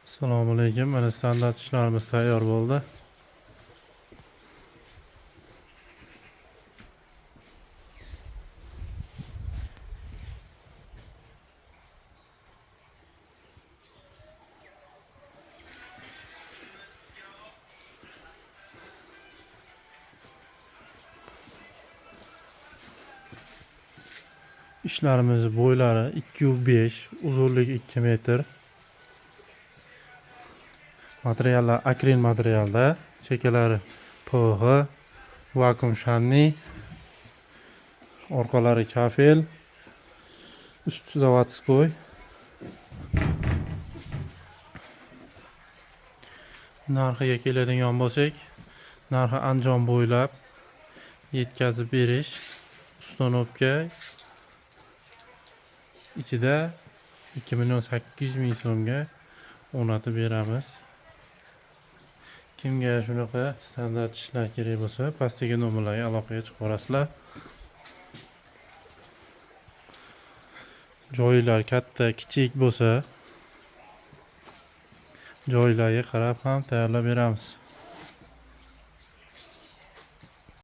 Assalomu alaykum. Mana standart ishlarimiz tayyor bo'ldi. Ishlarimiz bo'ylari 2,5, uzunligi 2 metr. Materiallar akril materialda, chekalari PVH, vakuum shanni, orqalari kafel, usti заводской. Narxiga keladigan bo'lsak, narxi Andijon bo'ylab yetkazib berish, установка ichida 2 800 000 so'mga o'rnatib beramiz. Kimga shunaqa standart ishlar kerak bo'lsa, pastdagi nomerlarga aloqaga chiqib olasizlar. Joylar katta, kichik bo'lsa, joylarga qarab ham tayyorlab beramiz.